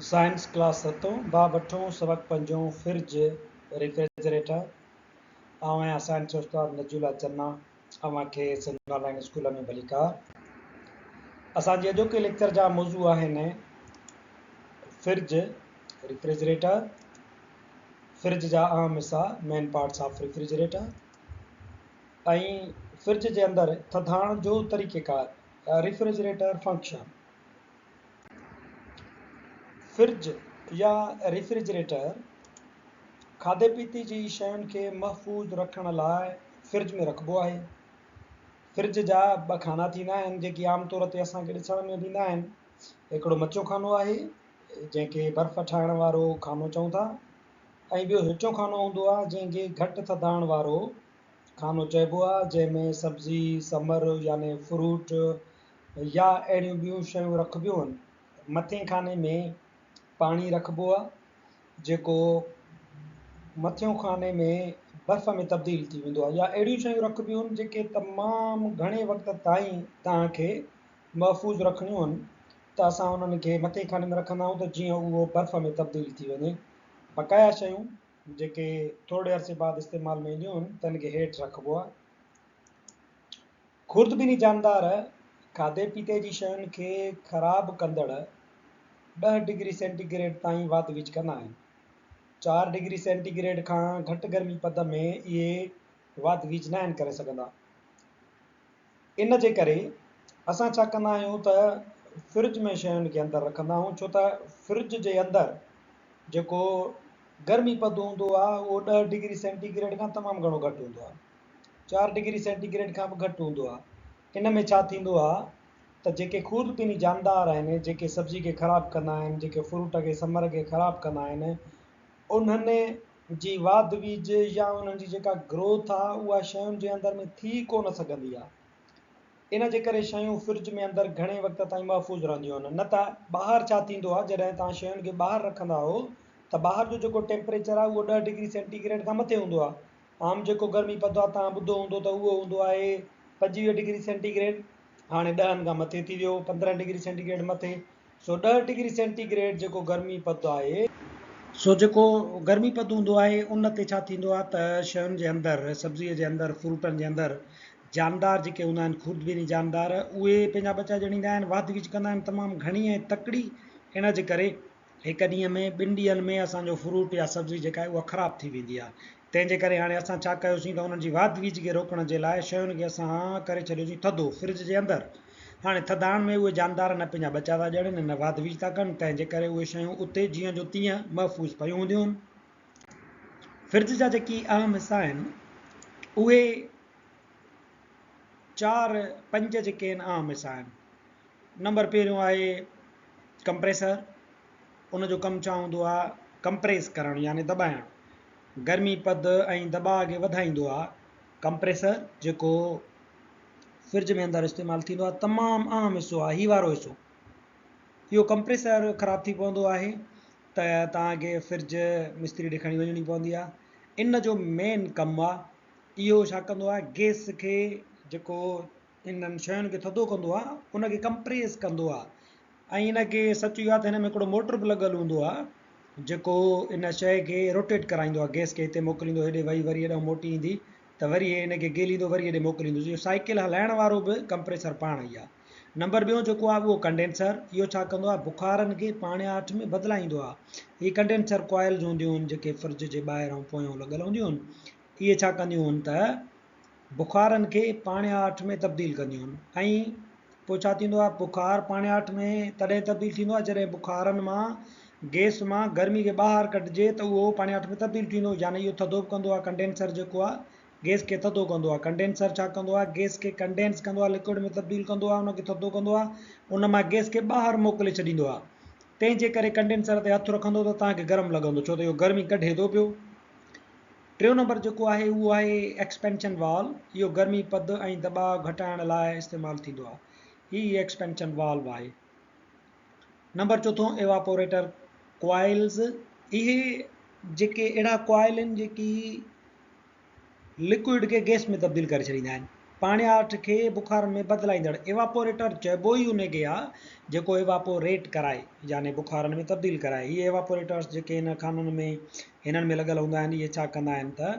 Science class ستون، باب اٺون، سبق پنجون، فرج، ريفريجريٽر. آئون آهيان سائنس جو استاد نجولا چنا، اوهان کي سنڌ آن لائين اسڪول ۾ ڀليڪار. اسان جي اڄوڪي ليڪچر جا موضوع آهن فرج، ريفريجريٽر، فرج جا اهم حصا، Main Parts of Refrigerator، ۽ fridge جي اندر ٿڌاڻ جو طريقيڪار، Refrigerator Function. Fridge يا ريفريجريٽر کاڌي پيتي جي شين کي محفوظ رکڻ لاء فرج ۾ رکبو آهي. فرج جا ٻه خانا ٿيندا آهن جيڪي عام طور تي اسان کي ڏسڻ ۾ ايندا آهن. هڪڙو مٿيون خانو آهي جنهن کي برف ٺاهڻ وارو خانو چئون ٿا ۽ ٻيو هيٺيون خانو هوندو آهي جنهن کي گهٽ ٿڌاڻ وارو خانو چئبو آهي جنهن ۾ سبزي، ثمر يعني فروٽ يا اهڙيون ٻيون شيون رکبيون آهن. مٿئين خاني ۾ پاڻي رکبو آهي جيڪو مٿيون خاني ۾ برف ۾ تبديل ٿي ويندو آهي يا اهڙيون شيون رکبيون آهن جيڪي تمام گهڻي وقت تائين توهان کي محفوظ رکڻيون آهن ته اسان انهن کي مٿئين خاني ۾ رکندا آهيون ته جيئن اهو برف ۾ تبديل ٿي وڃي. بقايا شيون جيڪي ٿورڙي عرصي بعد استعمال ۾ اينديون آهن تن کي هيٺ رکبو آهي. خوردبيني جاندار کاڌي پيتي جي شين کي خراب ڪندڙ ڏهه ڊگري سينٽي گريڊ تائين واڌ ويجهه ڪندا آهن. چار ڊگري سينٽي گريڊ کان گهٽ گرمي پد ۾ اهي واڌ ويجهه ناهن ڪري سگهندا. ان جي ڪري اسان ڇا ڪندا آهيون ته فرج ۾ شين کي اندر رکندا آهيون ڇو ته فرج جي اندر جيڪو گرمي پد هوندو آهي اهو ڏهه ڊگري سينٽي گريڊ کان تمام گهڻو گهٽ هوندو آهي. چار ڊگري سينٽي گريڊ کان به گهٽ هوندو آهي. ان ۾ ڇا ٿيندو آهي ته جيڪي خوردبيني جاندار آهن، جيڪي سبزي کي خراب ڪندا آهن، جيڪي فروٽ کي، ثمر کي خراب ڪندا آهن، انهن جي واڌ ويجهه يا انهن جي جيڪا گروٿ آهي اها شين جي اندر ۾ ٿي ڪو نه سگهندي آهي. ان جي ڪري شيون فرج ۾ اندر گهڻي وقت تائين محفوظ رهنديون آهن. نه ته ٻاهر ڇا ٿيندو آهي جڏهن توهان شين کي ٻاهر رکندا آهيو ته ٻاهر جو جيڪو ٽيمپريچر آهي اهو ڏهه ڊگري سينٽي گريڊ کان مٿي هوندو آهي. عام جيڪو گرمي پد آ توهان ٻڌو هوندو ته اهو هوندو آهي 25 ڊگري سينٽي گريڊ هاڻي ڏهن کان مٿي ٿي ويو 15 ڊگري سينٽي گريڊ مٿي سو ڏهه ڊگري سينٽي گريڊ جيڪو گرمي پد آهي. سو جيڪو گرمي پد هوندو آهي ان تي ڇا ٿيندو آهي ته شين جي اندر سبزي جي اندر فروٽن جي اندر جاندار جيڪي هوندا آهن خوردبيني جاندار اهي پنهنجا ٻچا ڄڻيندا آهن واڌ ويجهه ڪندا آهن تمام گهڻي ۽ تڪڙي ان جي ڪري هڪ ڏينهن ۾ ٻن ڏينهن ۾ اسان جو فروٽ يا سبزي جيڪا آهي اها خراب ٿي ويندي آهي تنهن جي ڪري هاڻي اسان ڇا ڪيوسين ته انهن جي واڌ ويجهه کي روڪڻ جي لاء شين کي اسان ڪري ڇڏيوسين ٿڌو فرج جي اندر هاڻي ٿڌاڻ ۾ اهي جاندار نه پنهنجا ٻچا ٿا ڄڻن نه واڌ ويجهه ٿا ڪن تنهن جي ڪري اهي شيون اتي جيئن جو تيئن محفوظ پيون هونديون آهن. فرج جا جيڪي اهم حصا آهن اهي چار پنج جيڪي آهن اهم حصا آهن نمبر پهريون آهي ڪمپريسر، ان جو ڪم ڇا هوندو آهي ڪمپريس ڪرڻ يعني دٻائڻ، گرمي پد ۽ دٻاء کي وڌائيندو آهي ڪمپريسر جيڪو فرج ۾ اندر استعمال ٿيندو آهي تمام اهم حصو آهي هي وارو حصو اهو ڪمپريسر خراب ٿي پوندو آهي ته توهان کي فرج مستري ڏي کڻي وڃڻي پوندي آهي ان جو مين ڪم آهي اهو ڇا ڪندو آهي گيس کي جيڪو انهن شين کي ٿڌو ڪندو آهي ان کي ڪمپريس ڪندو آهي ۽ ان کي سچ اهو آهي ته هن ۾ هڪڙو موٽر به لڳل هوندو آهي جيڪو ان شيء کي روٽيٽ ڪرائيندو آهي گئس کي هتي موڪليندو هيڏي وئي وري هيڏانهن موٽي ايندي ته وري هي ان کي گيليندو وري هيڏي موڪليندو اهو سائيڪل هلائڻ وارو به ڪمپريسر پاڻ ئي آهي نمبر ٻيو جيڪو آهي اهو ڪنڊينسر اهو ڇا ڪندو آهي بخارن کي پاڻياٺ ۾ بدلائيندو آهي هي ڪنڊينسر ڪوائلز هونديون آهن جيڪي فرج جي ٻاهران پويان لڳل هونديون آهن اهي ڇا ڪنديون آهن ته بخارن کي پاڻياٺ ۾ تبديل ڪنديون آهن ۽ پوء ڇا ٿيندو آهي بخار پاڻياٺ ۾ تڏهن تبديل ٿيندو آهي جڏهن بخارن مان گئس مان گرمي کي ٻاهر ڪڍجي ته اهو پاڻياٺ ۾ تبديل ٿيندو يعني اهو ٿڌو به ڪندو آهي ڪنڊينسر جيڪو آهي گئس کي ٿڌو ڪندو آهي ڪنڊينسر ڇا ڪندو آهي گئس کي ڪنڊينس ڪندو آهي لڪوئڊ ۾ تبديل ڪندو آهي ان کي ٿڌو ڪندو آهي ان مان گئس کي ٻاهر موڪلي ڇڏيندو آهي تنهن جي ڪري ڪنڊينسر تي هٿ رکندو ته توهان کي گرم لڳندو ڇو ته اهو گرمي ڪڍي ٿو پيو. ٽيون نمبر جيڪو آهي اهو آهي ايڪسپينشن والو اهو گرمي پد ۽ دٻاء گهٽائڻ لاء استعمال ٿيندو آهي. هي ايڪسپينشن والو آهي. نمبر چوٿون ايواپوريٽر ڪوائلز اهي جيڪي اهڙا ڪوائل آهن جيڪي لڪوئڊ کي گئس ۾ تبديل ڪري ڇڏيندا آهن. پاڻياٺ کي بخارن ۾ بدلائيندڙ ايواپوريٽر چئبو ئي ان کي آ جيڪو ايواپوريٽ ڪرائي يعني بخارن ۾ تبديل ڪرائي. هي ايواپوريٽرس جيڪي هن خانن ۾ هنن ۾ لڳل هوندا آهن اهي ڇا ڪندا آهن ته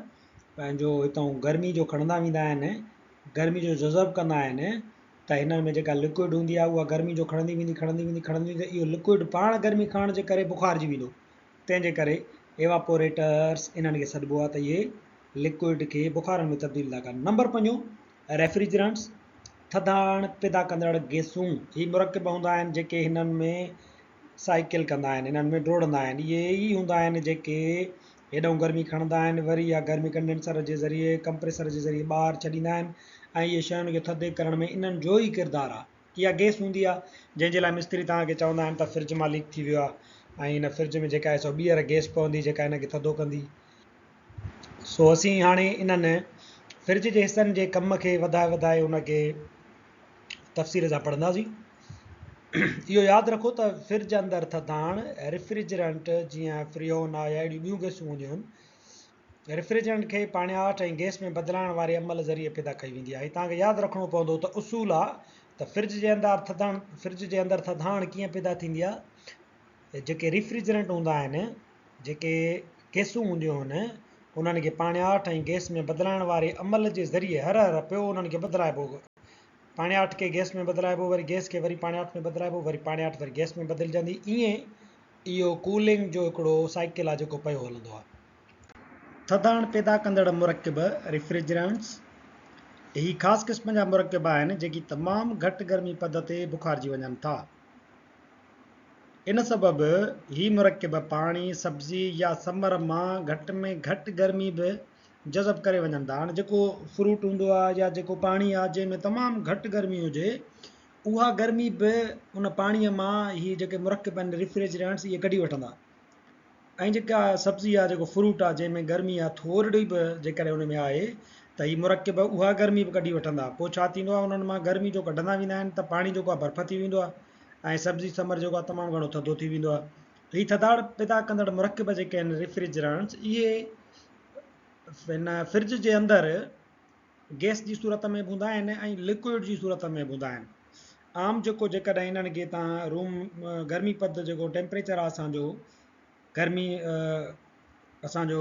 پنهنجو هتئون گرمي جو کڻندا ويندا آهن گرمي جو جذب ڪندا آهن ته هنن ۾ جيڪا لڪوئڊ هوندي آهي اها گرمي جو کڻندي ويندي کڻندي ويندي کڻندي ويندي اهو لڪوئڊ پاڻ گرمي کڻڻ جي ڪري بخارجي ويندو تنهن جي ڪري ايواپوريٽرس انهن کي سڏبو آهي ته اهي لڪوئڊ کي بخارن ۾ تبديل ٿا ڪن. نمبر پنجون، ريفريجرنٽس، ٿڌاڻ پيدا ڪندڙ گئسون، هي مرڪب هوندا آهن جيڪي هنن ۾ سائيڪل ڪندا آهن، هنن ۾ ڊوڙندا آهن. اهي ئي هوندا آهن جيڪي هيڏانهن گرمي کڻندا آهن وري اها گرمي ڪنڊينسر جي ذريعي، ڪمپريسر جي ذريعي ٻاهر ڇڏيندا آهن ۽ اهي شين کي ٿڌي ڪرڻ ۾ انهن جو ئي ڪردار آهي. اها گئس هوندي آهي جنهن جي لاء مستري توهان کي چوندا آهن ته فرج مان ليڪ ٿي ويو آهي ۽ هن فرج ۾ جيڪا آهي سو ٻيهر گئس پوندي جيڪا هن کي ٿڌو ڪندي. سو اسين هاڻي انهن فرج جي حصن جي ڪم کي وڌائي وڌائي ان کي تفصيل سان پڙهنداسين. اهو ياد رکو ته فرج اندر ٿڌاڻ ريفريجرنٽ جيئن فريون آهي يا اهڙيون ٻيون گئسون هونديون آهن ريفريجرنٽ کي پاڻياٺ ۽ گئس ۾ بدلائڻ واري عمل ذريعي پيدا ڪئي ويندي آهي. توهان کي ياد رکڻو پوندو ته اصول آهي ته فرج جي اندر ٿڌاڻ فرج جي اندر ٿڌاڻ ڪيئن پيدا ٿيندي آهي جيڪي ريفريجرنٽ هوندا آهن جيڪي گئسون هونديون هن، انهن کي پاڻياٺ ۽ گئس ۾ بدلائڻ واري عمل جي ذريعي هر هر پيو انهن کي بدلائبو. پاڻياٺ کي گئس ۾ بدلائبو، وري گئس کي وري پاڻياٺ ۾ بدلائبو، وري پاڻياٺ وري گئس ۾ بدلجندي. ائين اهو ڪولنگ جو هڪڙو سائيڪل آهي جيڪو پيو هلندو آهي. ٿڌاڻ پيدا ڪندڙ مرڪب، Refrigerants، هي خاص قسم جا مرڪب آهن جيڪي تمام گهٽ گرمي پد تي بخارجي وڃن ٿا. ان سبب هي مرڪب پاڻي، سبزي يا ثمر مان گهٽ ۾ گهٽ گرمي به جذب ڪري وڃن ٿا. هاڻي جيڪو فروٽ هوندو آهي يا جيڪو پاڻي آهي جنهن ۾ تمام گهٽ گرمي هجي اها گرمي به ان پاڻي مان هي جيڪي مرڪب آهن ريفريجرنٽس اهي ڪڍي وٺندا. ۽ جيڪا سبزي آهي جيڪو فروٽ آهي جنهن ۾ گرمي آهي ٿورڙي به جيڪڏهن ان ۾ آهي ته هي مرڪب اها گرمي به ڪڍي وٺندا پوء ڇا ٿيندو آهي انهن مان گرمي جو ڪڍندا ويندا آهن ته پاڻي جيڪو آهي برف ٿي ويندو آهي ۽ سبزي ثمر جيڪو آهي تمام گهڻو ٿڌو ٿي ويندو آهي هي ٿڌاڙ پيدا ڪندڙ مرڪب جيڪي آهن ريفريجرنٽس اهي هن فرج جي اندر گئس جي صورت ۾ به هوندا آهن ۽ لڪوئڊ جي صورت ۾ به هوندا آهن عام جيڪو جيڪڏهن انهن کي تان روم گرمي پد جيڪو ٽيمپريچر آهي اسانجو گرمي اسانجو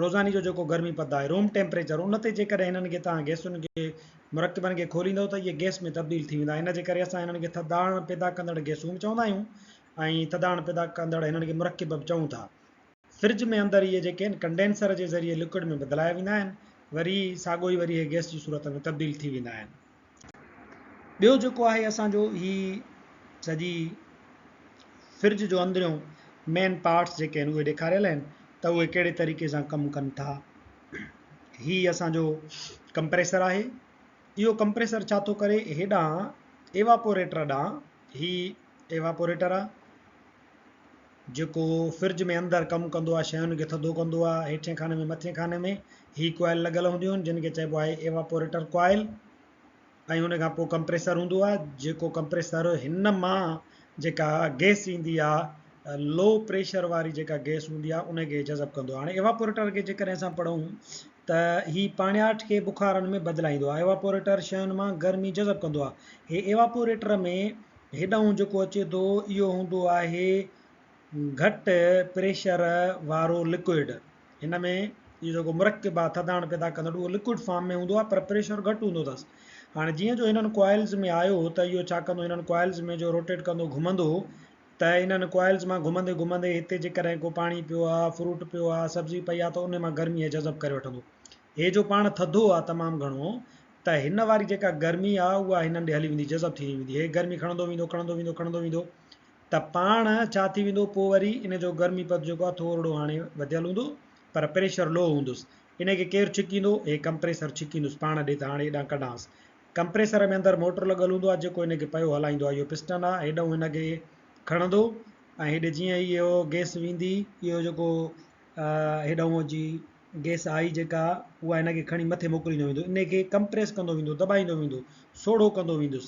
روزاني جو جيڪو گرمي پد آهي روم ٽيمپريچر ان تي جيڪڏهن انهن کي تان گئسن کي مرڪبن کي کوليندو ته اهي گئس ۾ تبديل ٿي ويندا ان جي ڪري اسان انهن کي ٿڌاڻ پيدا ڪندڙ گئسون به چوندا آهيون ۽ ٿڌاڻ پيدا ڪندڙ هنن کي مرڪب به چئون ٿا فرج ۾ اندر اهي جيڪي آهن ڪنڊينسر جي ذريعي لڪوئڊ ۾ بدلايا ويندا آهن وري ساڳو ئي وري اهي گئس جي صورت ۾ تبديل ٿي ويندا آهن. ٻيو جيڪو آهي اسان جو هي سڄي فرج جو اندريون مين پارٽس جيڪي آهن اهي ڏيکاريل آهن ته اهي ڪهڙي طريقي سان ڪم ڪن ٿا. هي اسان جو ڪمپريسر آهي. اهو ڪمپريسر ڇا ٿو ڪري هيڏانهن ايواپوريٽر ڏانهن هي ايواپوريٽر آهي. جيڪو فرج ۾ اندر ڪم ڪندو آهي شين کي ٿڌو ڪندو آهي هيٺين خاني ۾ مٿين خاني ۾ هي ڪوائل لڳل هونديون آهن جن کي چئبو آهي ايواپوريٽر ڪوائل ۽ ان کان پوء ڪمپريسر هوندو آهي جيڪو ڪمپريسر هن مان جيڪا گئس ايندي آهي لو پريشر واري جيڪا گئس هوندي آهي ان کي جذب ڪندو آهي هاڻي ايواپوريٽر کي جيڪڏهن اسان پڙهون ته هي پاڻياٺ کي بخارن ۾ بدلائيندو آهي ايواپوريٽر شين مان گرمي جذب ڪندو آهي هي ايواپوريٽر ۾ هيڏانهن جيڪو اچي ٿو اهو هوندو آهي گهٽ پريشر وارو لڪوئڊ. هن ۾ اهو جيڪو مرڪب آهي ٿڌاڻ پيدا ڪندڙ اهو لڪوئڊ فارم ۾ هوندو آهي پر پريشر گهٽ هوندو اٿس. هاڻي جيئن جو هنن ڪوائلز ۾ آيو ته اهو ڇا ڪندو هنن ڪوائلز ۾ جو روٽيٽ ڪندو گهمندو ته انهن ڪوائلز مان گهمندي گهمندي هتي جيڪڏهن ڪو پاڻي پيو آهي فروٽ پيو آهي سبزي پئي آهي ته ان مان گرمي هي جذب ڪري وٺندو. هي جو پاڻ ٿڌو آهي تمام گهڻو ته هن واري جيڪا گرمي آ اها هنن ڏي هلي ويندي جذب ٿي ويندي هي گرمي کڻندو ويندو کڻندو ويندو کڻندو ويندو ته پاڻ ڇا ٿي ويندو پوء وري ان جو گرمي پد جيڪو آ ٿورڙو هاڻي وڌيل هوندو پر پريشر لو هوندس ان کي ڪير ڇڪيندو هي ڪمپريسر ڇڪيندس پاڻ ڏي ته هاڻي هيڏانهن ڪڍانس ڪمپريسر ۾ اندر موٽر لڳل هوندو آ جيڪو ان کي پيو هلائيندو آ اهو پسٽن آ هيڏانهن هن کي کڻندو ۽ هيڏي جيئن ئي اهو گئس ويندي اهو جيڪو هيڏانهن جي گئس آئي جيڪا اها هن کي کڻي مٿي موڪليندو ويندو ان کي ڪمپريس ڪندو ويندو دٻائيندو ويندو سوڙهو ڪندو ويندس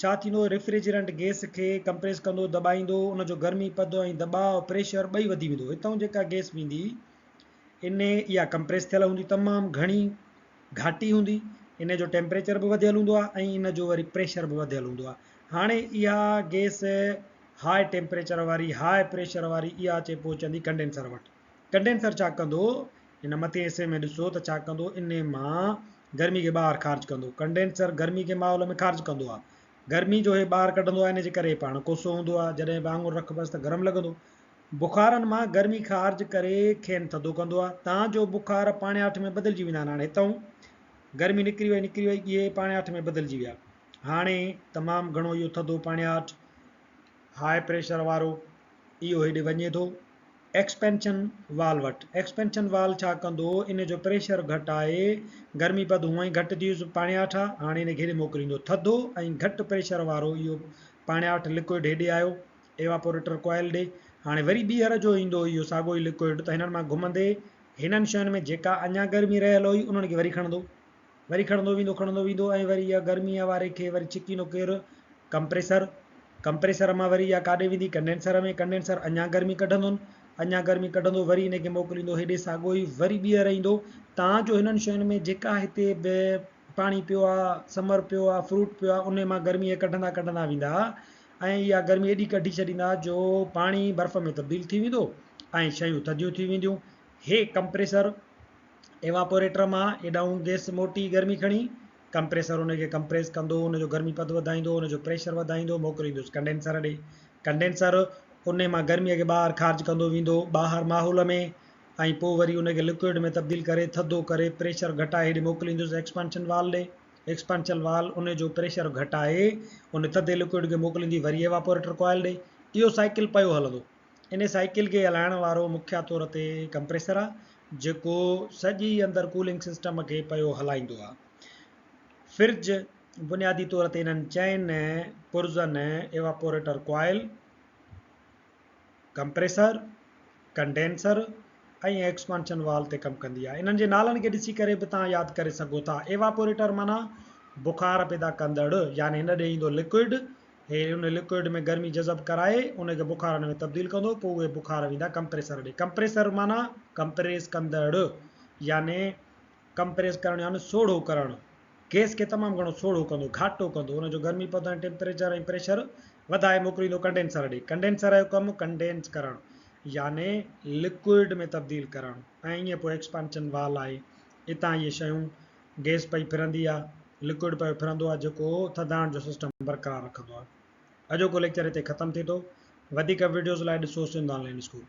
ڇا ٿيندو ريفريجرنٽ گئس کي ڪمپريس ڪندو دٻائيندو ان جو گرمي پد ۽ دٻاء پريشر ٻئي وڌي ويندو هتان جيڪا گئس ويندي ان اها ڪمپريس ٿيل هوندي تمام گهڻي گهاٽي هوندي ان جو ٽيمپريچر به وڌيل هوندو آهي ۽ ان جو وري پريشر به وڌيل هوندو آهي. هاڻي اها گيس هاء ٽيمپريچر واري، هاء پريشر واري اها اچي پهچندي ڪنڊينسر وٽ. ڪنڊينسر ڇا ڪندو؟ هن مٿين حصي ۾ ڏسو ته ڇا ڪندو؟ انهي مان گرمي کي ٻاهر خارج ڪندو. ڪنڊينسر گرمي کي ماحول ۾ خارج ڪندو آهي. گرمي جو هي ٻاهر ڪڍندو آهي ان جي ڪري هي پاڻ ڪوسو هوندو آهي. جڏهن به آڱر رکبس ته گرم لڳندو. بخارن مان گرمي خارج ڪري کين ٿڌو ڪندو آهي. تان جو بخار پاڻياٺ ۾ بدلجي ويندا آهن. هاڻي هتئون گرمي نڪري وئي نڪري وئي اهي پاڻياٺ ۾ بدلجي ويا. هاڻي تمام گهڻو اهو ٿڌو پاڻياٺ هاء پريشر وارو اهو هيڏي وڃي ٿو. ايڪسپينشن وال وٽ. ايڪسپينشن وال ڇا ڪندو، ان جو پريشر گهٽائي، گرمي پد هونئن ئي گهٽ ٿي هيس پاڻياٺ آ، هاڻي ان کي هيڏي موڪليندو. ٿڌو ۽ گهٽ پريشر وارو اهو پاڻياٺ لڪوئڊ هيڏي آيو ايواپوريٽر ڪوائل ڏي. هاڻي وري ٻيهر جو ايندو اهو ساڳو ئي لڪوئڊ ته هنن مان گهمندي هنن شين ۾ جيڪا اڃا گرمي رهيل هئي انهن کي وري کڻندو. وري کڻندو ويندو کڻندو ويندو ۽ وري اها گرميء واري کي وري ڇڪيندو ڪير؟ ڪمپريسر. ڪمپريسر مان وري اها ڪاڏي ويندي؟ ڪنڊينسر ۾. ڪنڊينسر اڃا گرمي ڪڍندون، اڃا گرمي ڪڍندو وري ان کي موڪليندو هيڏي ساڳو ئي وري ٻيهر ايندو تان جو هنن شين ۾ جيڪا هتي به پاڻي پيو آ، ثمر پيو آ، فروٽ پيو آ، انهي مان گرمي اهي ڪڍندا ڪڍندا ويندا ۽ اها گرمي ايڏي ڪڍي ڇڏيندا جو پاڻي برف ۾ تبديل ٿي ويندو ۽ شيون ٿڌيون ٿي وينديون. هي ڪمپريسر ايواپوريٽر مان ايڏانهن گئس موٽي گرمي کڻي ڪمپريسر ان کي ڪمپريس ڪندو، ان جو گرمي پد وڌائيندو، ان جو پريشر وڌائيندو، موڪليندوس ڪنڊينسر ڏي. ڪنڊينسر انهي مان گرمي کي ٻاهر خارج ڪندو ويندو ٻاهر ماحول ۾ ۽ پوء وري ان کي لڪوئڊ ۾ تبديل ڪري ٿڌو ڪري پريشر گهٽائي هيڏي موڪليندوس ايڪسپانشن وال ڏي. ايڪسپانشن وال ان جو پريشر گهٽائي ان ٿڌي لڪوئڊ کي موڪليندي وري ايواپوريٽر ڪوائل ڏي. اهو سائيڪل پيو هلندو. انهي سائيڪل کي هلائڻ وارو مکيه طور تي ڪمپريسر آ جيڪو سڄي اندر ڪولنگ سسٽم کي پيو هلائيندو آ. فرج بنيادي طور تي انهن چئن پرزن evaporator coil, compressor, condenser ۽ expansion valve تي ڪم ڪندي آ. انهن جي نالن کي ڏسي ڪري به توهان ياد ڪري سگهو ٿا. ايواپوريٽر معنيٰ بخار پيدا ڪندڙ يعني هن ڏي ايندو لڪوئڊ هي ان لڪوئڊ ۾ گرمي جذب ڪرائي ان کي بخارن ۾ تبديل ڪندو پوء اهي بخار ويندا ڪمپريسر ڏي. ڪمپريسر معنيٰ ڪمپريس ڪندڙ يعني ڪمپريس ڪرڻ يعني سوڙهو ڪرڻ. گئس کي تمام گهڻو سوڙهو ڪندو، گهاٽو ڪندو، ان جو گرمي پد ۽ ٽيمپريچر ۽ پريشر وڌائي موڪليندو ڪنڊينسر ڏي. ڪنڊينسر جو ڪم ڪنڊينس ڪرڻ يعني لڪوئڊ ۾ تبديل ڪرڻ ۽ ائين پوء ايڪسپانشن وال آهي اتان اهي شيون گئس پئي ڦرندي آ، لڪوئڊ پيو ڦرندو آ جيڪو ٿڌاڻ جو سسٽم برقرار رکندو آ. اڄوڪو ليڪچر هتي ختم ٿئي ٿو. وڌيڪ وڊيوز لاء ڏسو سنڌ آن لائين اسڪول.